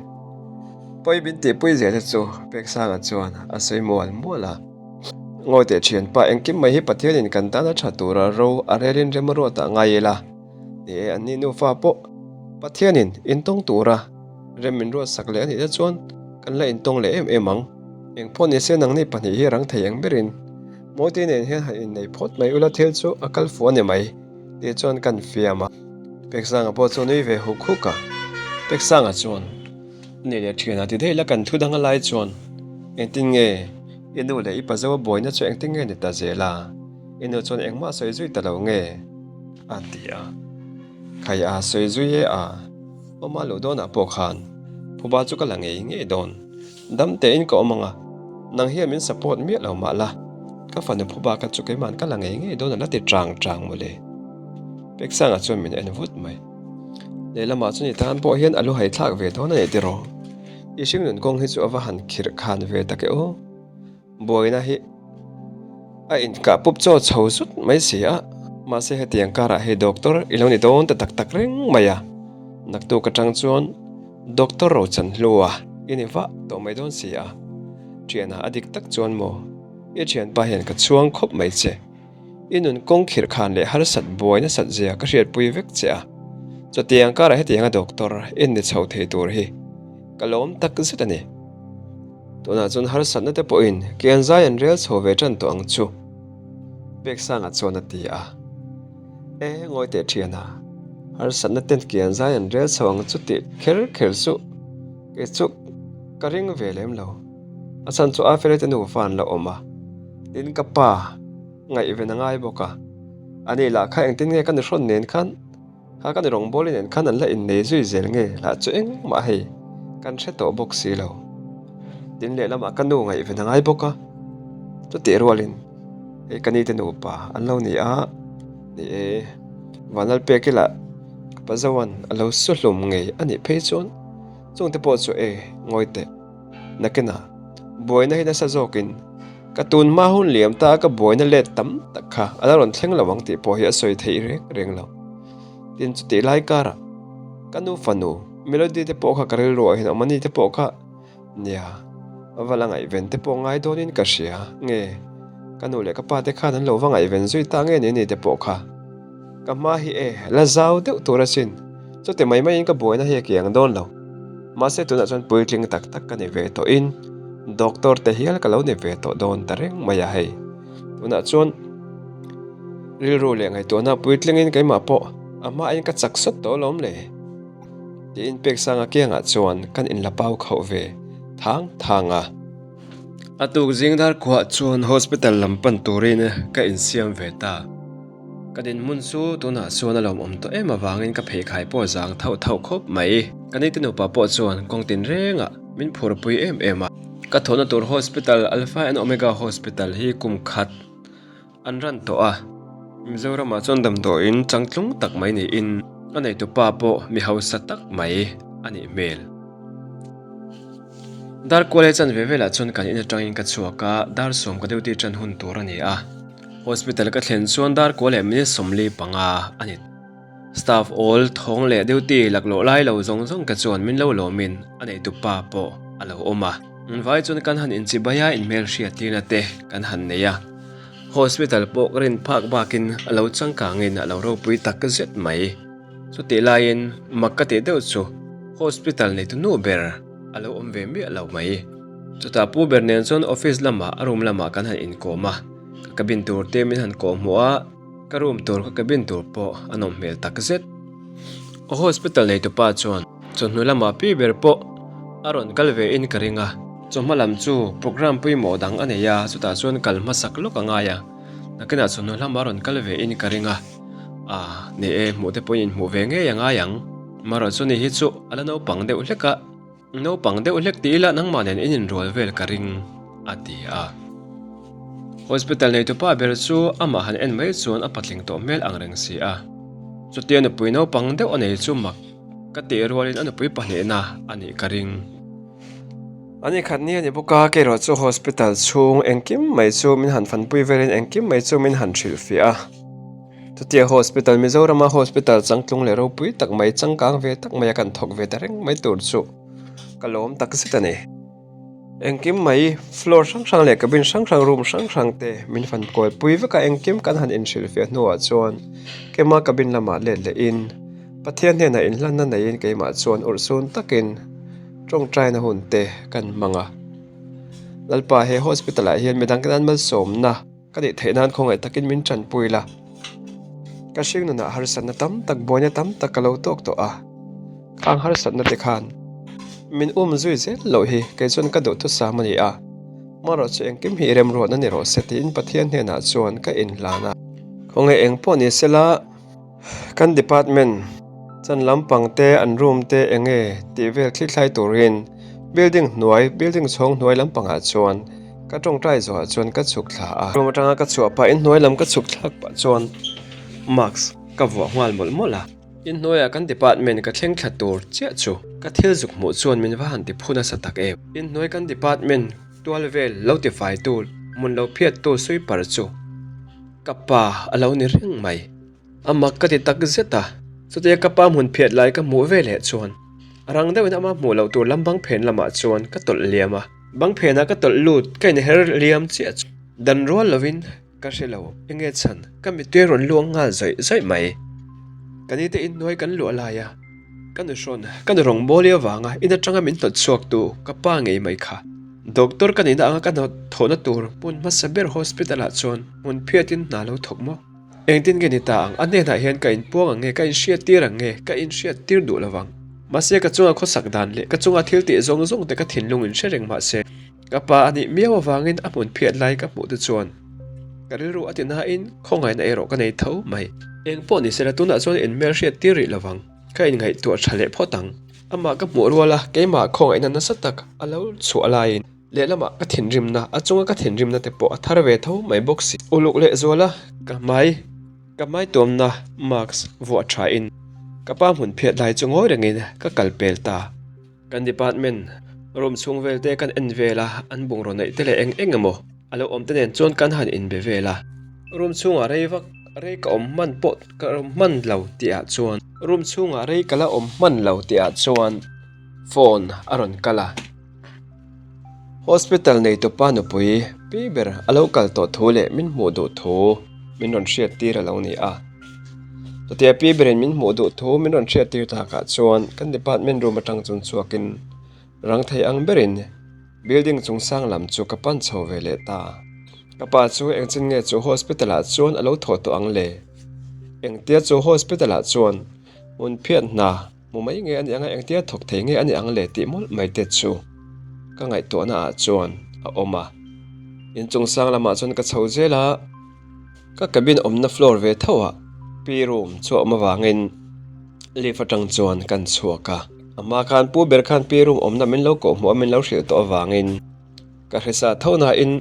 Pawi min tihpui zia te chu Peksanga chuan a sawi mual mual a. Ngawi teh thianpa engkim mai hi Pathianin kan tan a tha tura ro a relin rem a ruat ah ngai ila. Ni e anni nufa pawh Pathianin intawng tura rem min ruatsak leh a nih te chuan kan la intawng leh em em ang. Engpawh nise nangni pahnih hi rang thei ang berin Mawite nen hian han innei phawt mai ula thil chu a kal fuh a ni mai tih chuan kan fiam a. Peksanga pawh chu a nui ve huk huk a. Peksanga chuan, Ni leh thianah ti daih la kan thu dang a lai chuan engtin nge i nu leh i pa zo a buaina chu engtin nge ni ta zel a? I nu chuan engmah sawi zui ta lo nge? a ti a. Khai a sawi zui e a, awma luh dawnah pawh khan phuba chu ka la ngei ngei dawn. Dam tein ka awm ang a, nang hian min support miah lo mah la, ka fanu phu bak chu keima'n ka la ngei ngei dawn a la ti chang chang mawle. Peksanga chuan min en vut mai. Lehlamah chu ni tan pawh hian a lu hai thlak ve dawn a ni tiraw? I hringnun kawng hi chu a va han khirh khan ve tak e aw. Buaina hi a inkah pup chaw chho zut mai si a, mahse hetiang karah hei doctor i lo ni dawn ta tak tak reng mai a, naktuk atang chuan doctor Rochanhlua i ni vah tawh mai dawn si a, thianah a dik tak chuan maw i thianpa hian ka chhuang khawp mai che, i nun kawng khirh khan leh harsat buai nasat zia ka hriatpui vek che a, chutiang karah hetianga doctor i ni chho thei tur hi ka lawm tak zet a ni. Tunah chuan harsatna te pawhin kian zai an rel chho ve tan tawh ang chu, Peksanga chuan a ti a. E, ngawi teh thian a, harsatna ten kian zai an rel chho ang chu tih kher kher chu kei chu ka ring ve lem lo. A chhan chu Afele te nufa an la awm a, tin ka pa ngaihven a ngai bawk a, ani lah kha engtin nge ka ni hrawn nen khan Kha kan rawngbawlin en khan an la innei zui zel nge lah chu engmah hei kan hre tawh bawk si lo. Tin lehlamah ka nu ngaihven a ngai bawk a, chutih rualin hei ka nite nupa an lo ni a, ni e, Vanlalpeki lah ka pa Zoan a lo su hlum ngei a nih phei chuan chungte pawh chu e ngawi teh. Nakinah buaina hi nasa zawkin ka tun hma hun liam ta a ka buaina let tam tak kha a la rawn thleng lo ang tih pawh hi a sawi theih reng reng lo. Tin chutih lai karah ka nu fanu Melody te pawh kha ka rilru ah hian awm a ni te pawh kha nia a va la ngaihven te pawh ngai dawnin ka hria nge ka nu leh ka pa te khan an lo va ngaihven zui ta nge ni ni te pawh kha. Ka hma hi e, la zau deuh tur asin. Chuti mai maiin ka buaina hi a kiang dawn lo. Mahse tunah chuan puitling tak tak ka ni ve tawhin doctor te hial ka lo ni ve tawh dawn ta reng mai a hei. Tunah chuan rilru leh ngaihtuahna puitlingin keimah pawh a hmain ka chak sawt tawh alawm le. Tiin Peksanga kiangah chuan kan inla pau khauh ve thang thang a. A tuk zing dar khuah chuan hospital lam pan turin ka insiam ve ta. Ka dinhmun chu tunah chuan a lawmawm tawh em avangin ka pheikhai pawh zang thauh thauh khawp mai. Ka nite nupa pawh chuan kawng tinrengah min phurpui em em a. Ka thawhna tur hospital Alpha and Omega Hospital hi kum khat an ran tawh a. Mizoramah chuan damdawiin changtlung tak mai niin a neitupa pawh mi hausa tak mai a nih hmel. Dar kual e chanve velah chuan kan in atangin ka chhuak a, dar sawm ka duty tan hun tur a ni a. Hospital ka thlen chuan dar kual leh minute 45 a ni. Staff awl thawng leh duty laklawh lai lo zawng zawng te chuan min lo lawmin a neitu pa pawh a lo awm a. Vai chuan kan han inchibai a, inhmelhriat tirna te kan han nei a. Hospital pawh ka rin phak bakin a lo changkangin a lo ropui tak zet mai. Chutih laiin mak ka tih deuh chu hospital neitu nu ber a lo awm ve miah lo mai. Chutah pu ber nen chuan office lamah a room lamah kan han inkawm a, ka cabin tur te min han kawh hmuh a, ka room tur ka cabin tur pawh a nawm hmel tak zet. A hospital neitu pa chuan chawhnu lamah pi ber pawh a rawn kal ve in ka ring a, chawhma lam chu program pawimawh dang a nei a, chutah chuan kal hmasak lawk a ngai a, nakinah chawhnu lamah a rawn kal ve in ka ring a. Ah, ni e, hmuh te pawhin inhmuh ve ngei a ngai ang. Marawh chu ni hi chu a la naupang deuh hlek a, naupang deuh hlek ti ila nangmah nen in inrual vel ka ring, a ti a. Hospital neitupa ber chu amah han en mai chuan a patling tawh hmel ang reng si a. Chutia nupui naupang deuh a nei chu mak ka tih rualin a nupui pahnihna a nih ka ring. An inkhat ni a ni bawk a, kerawh chu hospital chhung engkim mai chu min han fanpui velin engkim mai chu min han hrilhfiah a. Chutia hospital Mizorama hospital changtlung leh ropui tak mai changkang ve tak maia kan thawk ve ta reng mai tur chu ka lawm tak zet a ni. Engkim mai floor hrang hrang leh cabin hrang hrang room hrang hrang te min fan kualpui vek a engkim kan han inhrilhfiah hnuah chuan keimah cabin lamah let lehin Pathian hnenah inhlanna neiin keimah chuan urhsun takin tawngtaina hun te kan hmang a. Lalpa he hospital ah hian midang te tan malsawmna Ka nih theih nan khawngaih takin min tanpui la. Ka hring nunah harsatna tam tak, buaina tam tak ka lo tawk tawh a. Khang harsatna te khan min um zui zel loh hi kei chuan ka duhthusam a ni a. Hmarawh chu engkim hi i remruatna ni rawh se tiin Pathian hnenah chuan ka inhlan a. Khawngaih eng pawh ni sela. Kan department chan lampang te an room te eng nge tih vel thlithlai turin building hnuai building chhawng hnuai lampangah chuan ka tawngtai zawhah chuan ka chhuk thla a. Room atanga ka chhuah pah inhnuai lam ka chhuk thlak pah chuan mask ka vuah nghal mawlh mawlh a. Inhnuaiah kan department ka thleng thla tur chiah chu ka thil zuk hmuh chuan min va han ti phu nasa tak em. Inhnuai kan department tual vel lo tifai tu hmun lo phiat tu sweeper chu Ka pa a lo ni reng mai. A mak ka ti tak zet a. Chutia ka pa hmun phiat lai ka hmuh ve leh chuan a rang deuhin ama hmuh loh tur lam bang phen lamah chuan ka tawlh liam a. Bang phenah ka tawlh lut ka inher liam chiah chu dan rual lovin ka hre lo. Enge chhan ka mittui a rawn luang nghal zawih zawih mai. Ka nite inhnuai kan luah lai a, ka nuhrawn ka nu rawngbawli avanga in atanga min hnawt chhuaktu ka pa ngei mai kha. Doctor ka nihna anga ka thawhna tur hmun hmasa ber hospital ah chuan hmun phiatin hna lo thawk maw? Engtin nge ni ta ang? A hnenah hian ka inpuang ang nge, ka inhriat tir ang nge, ka inhriat tir duh lo vang. Mahse ka chunga khawsak dan leh ka chunga thil tih zawng zawng te ka thinlung in hre reng mahse ka pa a nih miau avangin a hmun phiat lai ka hmuh te chuan ka rilru a ti nain khawngaihna erawh ka nei tho mai. Eng pawh ni sela tunah chuan inhmelhriat tir rih lo vang. Ka inngaihtuah tha leh phawt ang. Amah ka hmuh rual a, keimah khawngaihna nasa tak a lo chhuah laiin lehlamah ka thinrimna, a chunga ka thinrimna te pawh a thar ve tho mai bawk si. Uluk leh zual a, ka hmai, ka hmai tuamna mask vuah thain ka pa hmun phiat lai chu ngawi rengin ka kal pel ta. Kan department room chhung vel te kan en vel a, an bungraw neih te leh eng eng emaw a lo awm te nen chuan kan han inbe vel a. Room chhungah rei vak rei ka awm hman pawh ka awm hman lo tih ah chuan. Room chhungah rei ka la awm hman lo tih ah chuan phone a rawn kal a. Hospital neitupa nupui pi ber a lo kal tawh thu leh min hmuh duh thu min rawn hriat tir a lo ni a. Chutia pi berin min hmuh duh thu min rawn hriat tir takah chuan kan department room atang chuan chhuakin rang thei ang berin building chung sang lam chu ka pan chho ve leh ta. Ka pa chu engchin nge chu hospital ah chuan a lo thawh tawh ang le? Engtia chu hospital ah chuan hmun phiat hna hmu mai nge a ni ang a, engtia thawk thei nge a ni ang le tih mawlh mai te chu ka ngaihtuahna ah chuan a awm a. Inchung sang lamah chuan ka chho zel a. Ka cabin awmna floor ve tho ah pi room chu a awm avangin lift atang chuan kan chhuak a, a hma khan pu ber khan pi room awmna min lo kawh hmuh a min lo hrilh tawh avangin ka hrisa tho nain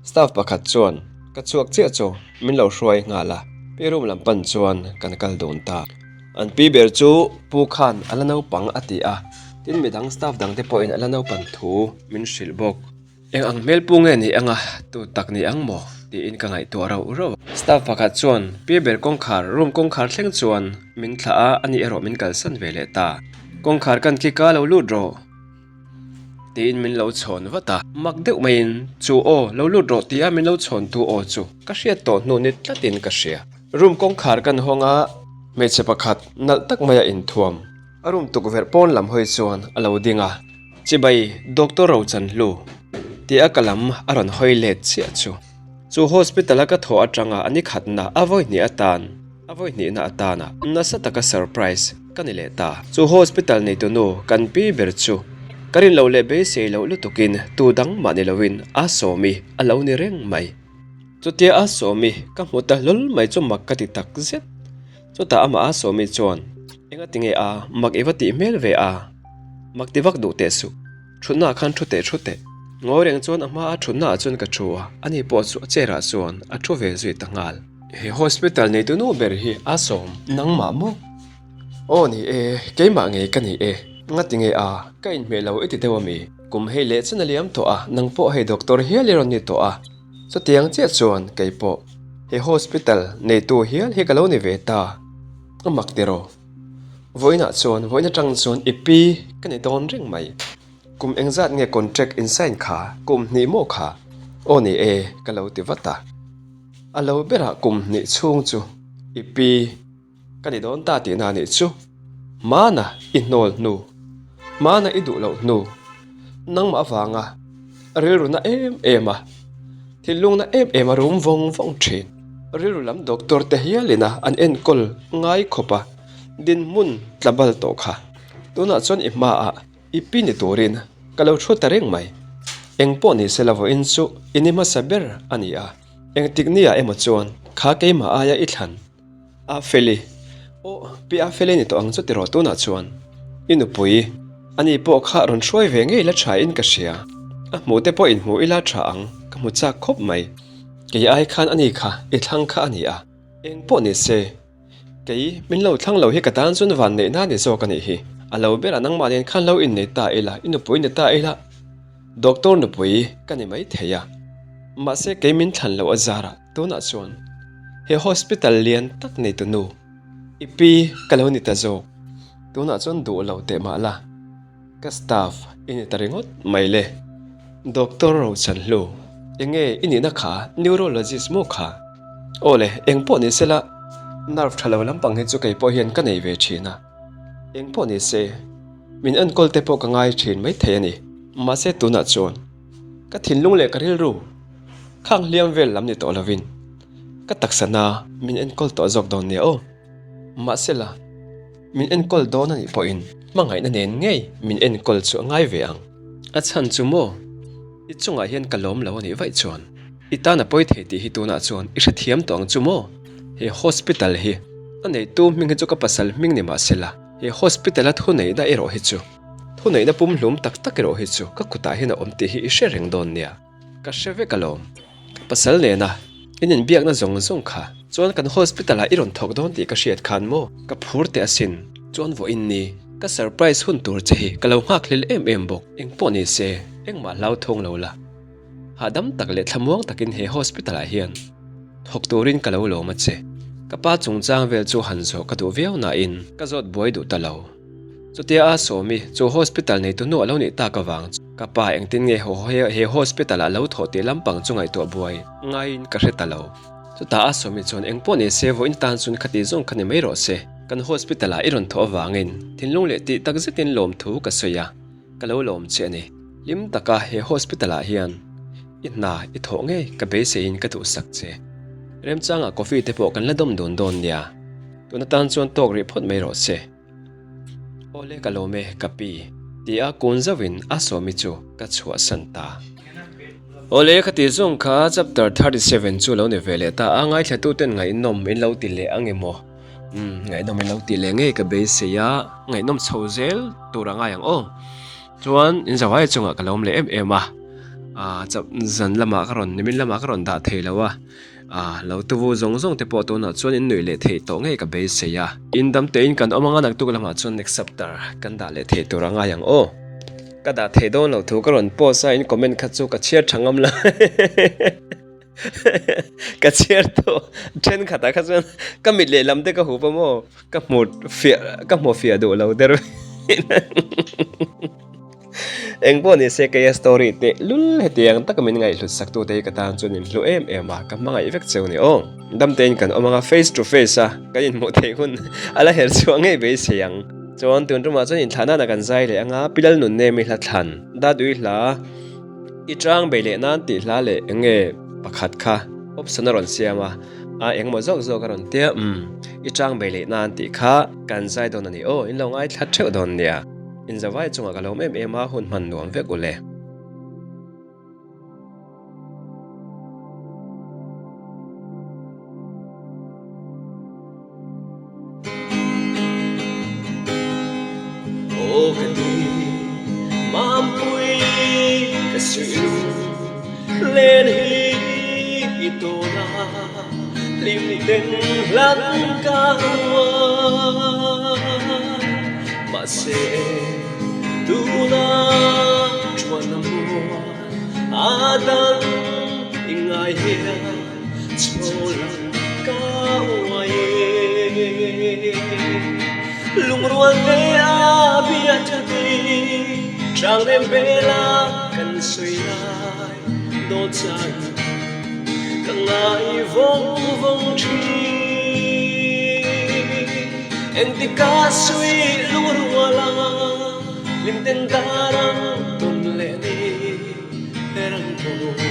staff pakhat chuan ka chhuak chiah chu min lo hruai nghal a, pi room lam pan chuan kan kal dun ta. An pi ber chu pu khan a la naupang a ti a, tin midang staff dang te pawhin a la naupan thu min hrilh bawk. Eng ang hmel pu nge ni anga tu tak ni ang maw? tiin ka ngaihtuah rauh rauh a. Staff pakhat chuan pi ber kawngkhar, room kawngkhar thleng chuan min thlah a, ani erawh min kalsan ve leh ta. Kawngkhar kan kik a, lo lut rawh tiin min lo chhawn vat a. Mak deuh maiin chu aw, lo lut rawh tia min lo chhawntu aw chu ka hriat tawh hnu ni tlatin ka hria. Room kawngkhar kan hawng a, hmeichhe pakhat nalh tak maia inthuam a room tukverh pawn lam hawi chuan a lo ding a. Chibai, Doctor Rochanhlu, tia ka lam a rawn hawi let chiah chu. Chu hospital a ka thawh atanga a ni khatna a vawi hnih atan, a vawi hnihna atana nasa taka surprise ka ni leh ta. Chu hospital neitunu kan pi ber chu ka rin loh leh beisei loh lutukin tu dang mah ni loin a sawmi a lo ni reng mai. Chutia a sawmi ka hmu ta hlawl mai chu mak ka ti tak zet. Chutah amah a sawmi chuan, Enga tinge a, mak i va tih hmel ve a? Mak ti vak duh teh suh. Thutna ah khan thu teh thu teh. Ngawi reng chuan a hma a thutna ah chuan ka thu a, ani pawh chu a chair ah chuan a thu ve zui ta nghal. He hospital neitu nu ber hi a sawm nangmah maw? Aw ni e, keimah ngei ka ni e. Nga tinge a, ka inhmeh lo i ti deuh ami? Kum hei leh chen a liam tawh a, nang pawh hei doctor hial i rawn ni tawh a. Chutiang chiah chuan kei pawh he hospital neitu hial hi ka lo ni ve ta. A mak tiraw? Vawiinah chuan vawiin atang chuan i pi ka ni dawn reng mai. Kum engzat nge contract in sign kha? Kum hnih maw kha? Aw ni e, ka lo ti vat a. A lo berah kum hnih chhung chu i pi ka ni dawn ta tihna a nih chu. Hmana i hnawl hnu, hmana i duh loh hnu, nangmah avanga rilru na em em a, thinlung na em em a rum vawng vawng thin. Rilru lam doctor te hialin a an enkawl ngai khawp a, dinhmun tla bal tawh kha. Tunah chuan i hmaah i pi ni turin ka lo thu ta reng mai. Eng pawh ni se la vawiin chu i ni hmasa ber a ni a, engtik nia emaw chuan kha keimah aia i thlan A Feli, Aw, pi A Feli ni tawh ang chu tiraw tunah chuan i nupui ani pawh kha rawn hruai ve ngei la tha in ka hria. A hmuh te pawh inhmuh ila tha ang, ka hmu chak khawp mai. Kei ai khan ani kha i thlang kha a ni a, eng pawh ni se kei min lo thlang lo hi ka tan chuan van neihna ni zawk a nih hi. A lo berah nangmah nen khan lo innei ta ila, i nupui ni ta ila doctor nupui ka ni mai thei a, mahse kei min thlan loh a zarah Tunah chuan he hospital lian tak nei tu nu i pi ka lo ni ta zawk. Tunah chuan duh lo teh mah la, ka staff i ni ta ringawt mai le. Doctor Rochanhlu, enge i nihna kha neurologist maw kha? Aw le, eng pawh ni sela, nerve tha lo lampang hi chu kei pawh hian ka nei ve thin a. Eng pawh ni se, min enkawl te pawh ka ngai thin maithei a ni. Mahse tunah chuan. Ka thinlung leh ka rilru khang hliam vel lam ni tawh lovin ka taksa na min enkawl tawh zawk dawn nia aw. Mahsela, min enkawl dawn a nih pawhin hmangaihna nen ngei min enkawl chu a ngai ve ang. A chhan chu maw, i chungah hian ka lawm lo a nih vaih chuan i tan a pawi thei tih hi tunah chuan i hrethiam tawh ang chu maw? He hospital hi a neitu hming hi chu ka pasal hming ni mahsela, he hospital-a thuneihna erawh hi chu Thuneihna pumhlum tak tak erawh hi chu ka kutah hian a awm tih hi i hre reng dawn nia. Ka hre vek alawm. Ka pasal nena in inbiakna zawng zawng kha chuan kan hospital ah i rawn thawk dawn tih ka hriat khan maw? Ka phur teh asin. Chuan vawiin ni ka surprise hun tur che hi ka lo nghak hlel em em bawk. Engpawh ni se engmah hlauthawng lo la. Hahdam tak leh thlamuang takin he hospital ah hian thawk turin ka lo lawm a che. Ka pa chungchang vel chu han zawh ka duh viau nain ka zawt buai duh ta lo. Chutia a sawmi chu hospital neitu hnu a lo nih tak avang chu ka pa engtin nge he hospital ah lo thawh tih lampang chu ngaihtuah buai ngaiin ka hre ta lo. Chutah a sawmi chuan eng pawh ni se vawiin tan chuan khati zawng kha ni mai rawh se. Kan hospital ah i rawn thawh avangin thinlung leh tih tak zetin lawmthu ka sawi a, ka lo lawm che a ni. Hlim taka he hospital ah hian i hna i thawh ngei ka beiseiin ka duhsak che. Remchangah coffee te pawh kan la dawm dun dawn nia. Tun atan chuan tawk rih phawt mai rawh se. Awle ka lawm e ka pi ti a kun zauhin a sawmi chu ka chhuahsan ta. Awle ka tih zawng kha chapter 37 chu lo ni ve leh ta a, ngaithlatuten ngaihnawm in lo ti leh ang emaw? Umm ngaihnawm in lo ti leh ngei ka beisei a, ngaihnawm chho zel tur a ngai ang aw. Chuan in zavai chungah ka lawm leh em em a, ah chap zan lamah ka rawn nimin lamah ka rawn dah thei lo a. A lo tuvu zawng zawng te pawh tunah chuan in nuih leh theih tawh ngei ka beisei a. In dam tein kan awm anga naktuk lamah chuan next chapter kan dah leh theih tur a ngai ang aw. Ka dah theih dawn loh thu ka rawn post a in comment kha chu ka chhiar tha ngam lo ka chhiar tawh thenkhatah kha chuan ka mit lehlam te ka hup a maw ka hmu fiah ka hmu fiah duh lo der Eng pawh ni se keia story teh lul hetiang taka min ngaihhlut sak tute hi ka tan chuan in hlu em em a, ka hmangaih vek cheu ni aw. Damtein kan awm anga face to face a kan inhmuh theih hun a la her chhuah ngei beisei ang. Chuan tun tumah chuan inthlah nana kan zai leh anga Pi Lalnunnem i hla thlan, Dadui hla i chang bei leh nan tih hla leh eng nge pakhat kha option a rawn siam a, a engmaw zawk zawk a rawn tia umm i chang bei leh nan tih kha kan zai dawn a ni aw, in lo ngaithla theuh dawn nia. Inzavai chungah ka lawm em em a, hun hman nuam vek ule. Aw ka ti mampui ka suih len hi i tawn a hlim ten hlan ka rual mahse tuna chuan a mual a dang i ngai hian chho lam ka uai e lungrual te a bia thati chang rem vela kan sawi lai dawt chan Ka ngai vawng vawng thin. Engtika suih lungrual a hlimten dar ang tawn leh ni her ang tawh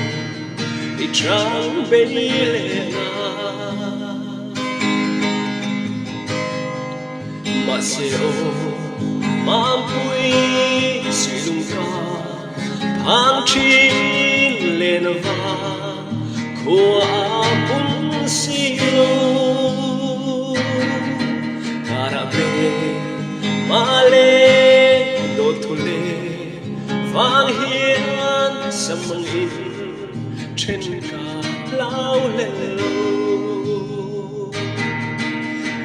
i chang bei leh na. Mahse aw Mampui suih lungka Phang thin len va khua a pum si lo. Kara be ma le dawt thu le vang hian samang in then ka hlau hlel lo.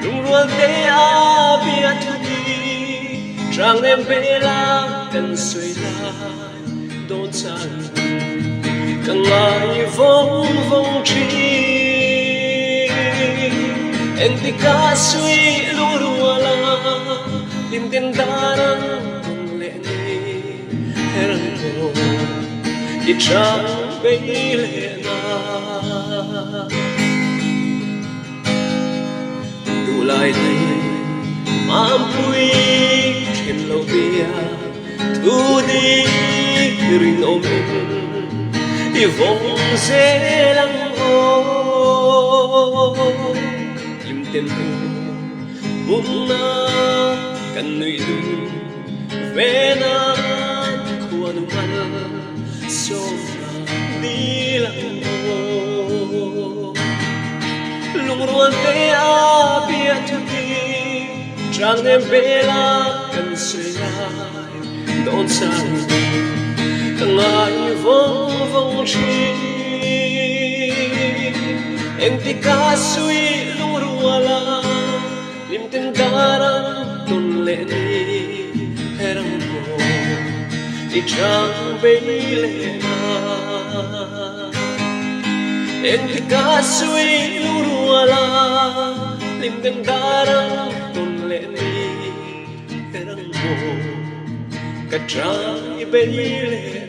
Lungrual te a bia thu di Trang nem vela kan sawi lai dawn chan ka ngai vawng vawng thin. Engtika suih lungrual a hlim den dar ang tawn leh ni her ang tawh i trang bei leh na. Duhlai te Mampui then lo bia thu dik rinawm in i vawng zel ang aw. Hlim ten hu bumna kan nuih dun ve nan khuanu mal sawmna dil ang aw. Lungrual te a bia thuti Trang nem vela kan sawi lai dawn chang ka ngai vawng vawng thin. Engtika suih lungrual a hlim ten dar ang tawn leh ni her ang maw i chang bei leh na. Engtika suih lungrual a hlim den dar ang tawn leh ni her ang maw ka trai bei leh.